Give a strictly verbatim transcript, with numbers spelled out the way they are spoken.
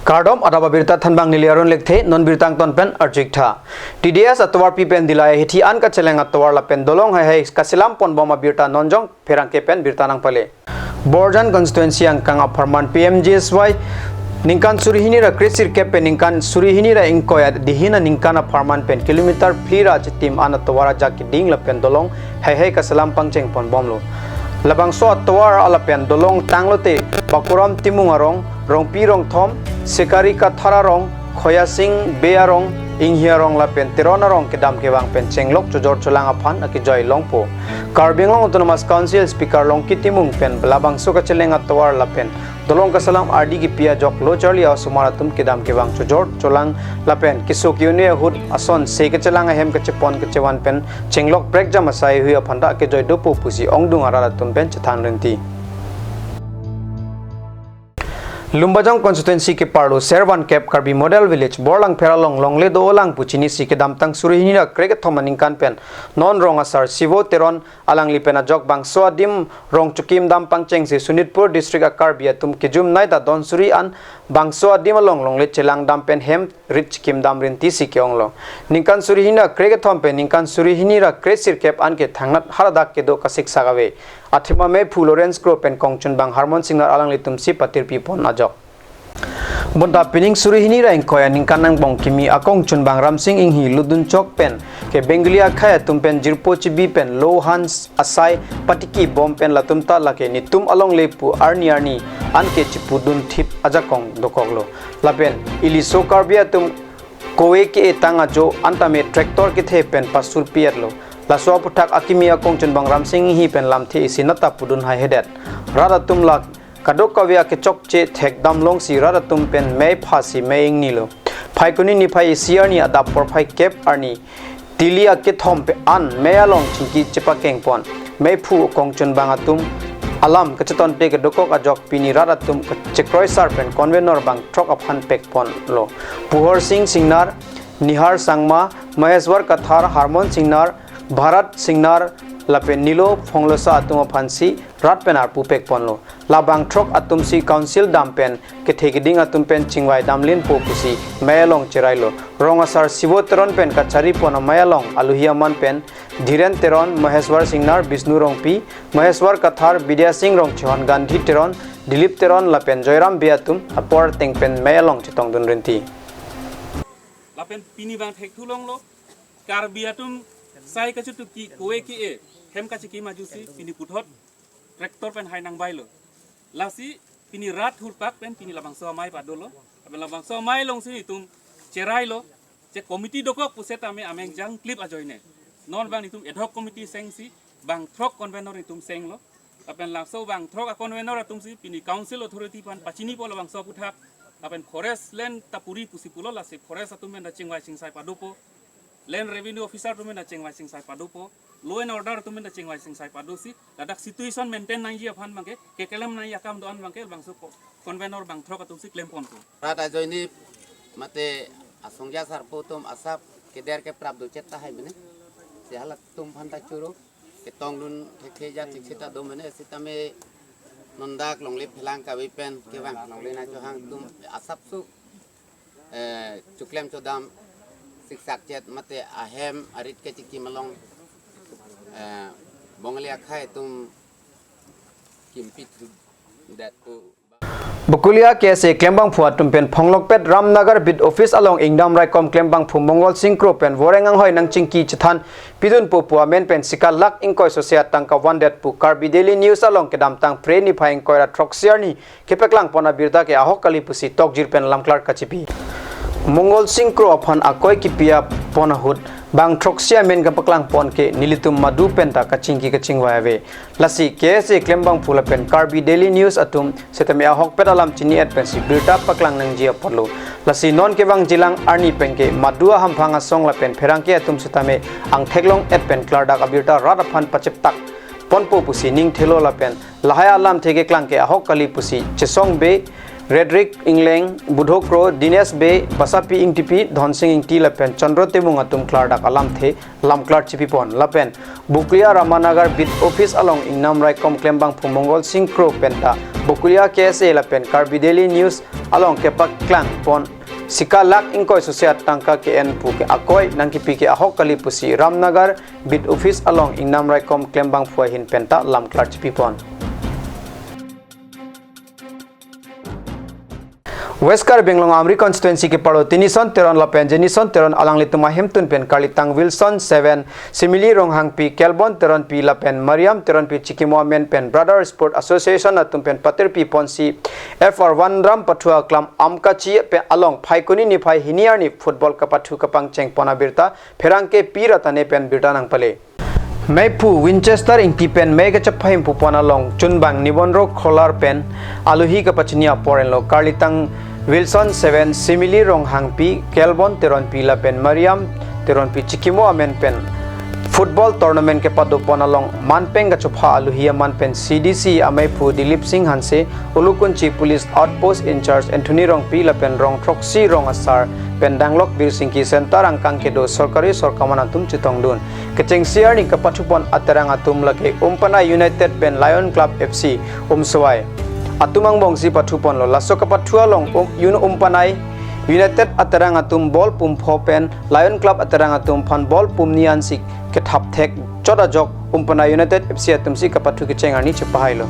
Kardom, adap abirta thanbang neli Arun Lekthe, non birta angton pen arju-ik tha. T D S atovarpi pen Dillai ahithi an kacheleng atovar lapen dolong heihei kaselam ponbom abirta non jong pherangke pen birta nangpale. Borjan constituency angkang apharman P M G S Y ningkan suri hini ra kresirkep pen ningkan suri hini ra ingkoi adihin aningkan apharman pen kilometer phli ra chitim an atovar ajak keding lapen dolong heihei kaselam pangcheng ponbomlo. Labangso atovar lapen dolong tanglote Bakuram Timung arong, Rongpi Rongthom, Sekari Kathar arong, Khoyasing Bey arong, Inghi arong lapen Teron arong kedam kevang pen chenglok chojor cholang aphan akejoi longpo. Karbi Anglong Autonomous Council Speaker Longki Timung pen labangso kacheleng atovar lapen dolong kaselam ardi kipi ajok lo charli a-osomar atum kedam kevang chojor cholang lapen keso ke-un'e ahut ason se kachelang ahem kachepon kachevan pen chenglok prekjam asai hui aphan ta akejoi dopo pusi ongdung arat atum pen chethan rinti. Lumbajong constituency keparlo Servan Kep Karbi Model Village Borlangpher along longle do-olang pu chinisi kedamtang suri hini ra krekethom aningkan pen non rong asar Sivo Teron alangli pen ajok bangso adim rong chokim dam pangchengsi Sonitpur district a-Karbi atum kejum nei ta don suri an bangso adim along longle chelang dam pen hem rit chikim dam rinti si ke-onglo. Ningkan suri hini ra krekethom pen ningkan suri hini ra kresirkep an ke thangnat haladak kedo kasiksak ave. Athema meiphu Lawrence Kro pen kongchunbang Harmon Singnar alanglitum si patirpi pon ajok. Bonta pining suri hini ra ingkoi aningkan angbong kimi akongchunbang Ramsing Inghi ludun chok pen ke Bengali akhei atum pen jirpo chibi pen lo han asai patiki bom pen latum ta lake netum alongle pu arni arni an ke chipudun thip ajakong dokoklo. Lapen iliso Karbi atum kove ke-e tang ajo an tame tractor kethe pen pasurpi-etlo. Laso aputhak akimi akongchunbang Ramsing Inghi pen lamthe isi nat ta pudun haihedet. Rat atum la kadokave akechokche thekdam longsi rat atum pen mei phasi mei ingnilo. Phaikuni niphai isi arni adap porphai kep arni tili akethom pen an mei along chingki chepakeng pon. Meiphu kongchunbang atum alam kachetonte kedokok ajok pini rat atum kachekroisar pen convenor bangthrok aphan pekponlo. Puhor Sing Singnar, Nihar Sangma, Maheshwar Kathar, Harmon Singnar, Bharat Singnar lapen Nilo Phonglosa atum aphansi rat pen arpu pekponlo. La bangthrok atumsi council dam pen kethe keding atum pen chingvai damlinpo pusi mei along cherailo. Rong asar Sivo Teron pen kachari pon amei along aluhi aman pen Dhiren Teron, Maheshwar Singnar, Bishnu Rongpi, Maheshwar Kathar, Bidya Sing Rongchehon, Gandhi Teron, Dilip Teron lapen Joyram Bey atum apor ateng pen mei along chetongdun rinti. Lapen pini bang thekthu longlo, Karbi atum sai kachetuki kove ke-e hem kachekim ajosi pini puthot tractor pen hai nangvailo. Lasi pini rat hurpak pen pini labangso amei padolo. Lapen labangso amei alongsi itum cherailo. Che committee dokok pusetame ameng jangklip ajoine. Non bang itum ad hoc committee sengsi bangthrok convenor itum senglo. Lapen laso bangthrok a-convenor atumsi pini council authority aphan pachinipo labangso aputhak. Lapen forest land ta puri pusi pulo, lasi forest atum pen ta chingvai chingsai padopo. Land Revenue Officer atum pen ta chingvai chingsai padopo. Law and Order atum pen ta chingvai chingsai padosi ladak situation maintain nangji aphan bangke keklem nangji akam do-an bangke bangso ko-, convenor bangthrok atumsi klemponpo. Rat ajoine mate asongja sarpo atum asap keder keprap do chet tahai mene. Si halatum aphan ta choro ketongdun thekthe ja thik seta do mene, sitame non dak longle phelang kave pen kevang longle nangchohang atum asapso, eh, choklem chodam siksak chet mate ahem arit kachekim along, eh, Bongali akhei atum kimpi thudet pu. Bokolia K S A klembangphu atum pen phonglokpet Ramnagar Beat Office along Ingnam Raikom klembangphu Mongol Sing Kro pen voreng anghoi nangchingki chethan pidunpo pu amen pen sika lakh ingkoi sose atangka vandet pu Karbi Daily News along kedamtang Phre niphai ingkoi ra throksi arni kepaklang pon abirta ke ahok kali pusi tokjir pen lamklar kachipi. Mongol Sing Kro aphan akoi kipi apon ahut bang throksi amen kapaklang pon ke nelitum madu pen ta kachingki kachingvai ave. Lasi K S A klembangphu lapen Karbi Daily News atum sitame ahokpet alam chini-et pensi birta paklang nangji apotlo. Lasi non kevangjilang arni penke madu ahamphang asong lapen pherangke atum sitame angtheklong-et pen klardak abirta rat aphan pacheptak ponpo pusi ning thelo lapen lahai alamthe keklang ke ahok kali pusi Chesong Bey, Redrick Ingleng, Budho Kro, Dinesh Bey, Basapi Ingtipi, Dhonsing Ingti lapen Chandra Timung atum klardak alamthe lamklar chipipon lapen Bokolia Ramanagar Beat Office along Ingnam Raikom klembangphu Mongol Sing Kro pen ta Bokulia K S A lapen Karbi Daily News along kepaklang pon sika lakh ingkoi sose atangka ke-en pu ke akoi nangkepi ke ahok kali pusi Ramnagar Beat Office along ingnam raikom klembangphu ahin penta lam klar chipi pon. West Karbi Anglong Amri constituency kepado Tinison Teron lapen Jenison Teron alanglitum ahemtun pen karlitang Wilson seven, Simili Ronghangpi, Kelbon Teronpi lapen Mariam Teronpi chikimo amen pen Brother Sport Association atum pen patirpi ponsi F R one ram pathu aklam Amkachi pen along Phaikuni niphai hini arni football kapathu kapangcheng pon abirta pherangke P Ratane pen birta nangpale. Meiphu Winchester Ingti pen mei kachephai pu pon along chunbang Nibonro Kholar pen alohi kapachini apor enlo karlitang Wilson seven, Simili Ronghangpi, Kelbon Teronpi lapen Mariam Teronpi chikimo amen pen football tournament kepado pon along manpeng kachopha alohi aman pen C D C ameiphu Dilip Singh Hanse, Ulukunchi Police Outpost in-charge Anthony Rongpi lapen rong throksi rong asar pen Danglok Birsingki center angkang kedo sorkari sorkaman atum chetongdun. Kechengsi arni kapathu pon aterang atum lake Umpanai United pen Lion Club F C Umswai atum angbongsi pathu ponlo. Laso kapathu along um, Yun Umpanai United aterang atum ball pumpho pen Lion Club aterang atum aphan ball pumni ansi kethap thek chot ajok Umpanai United F C atumsi kapathu kecheng arni chepahailo.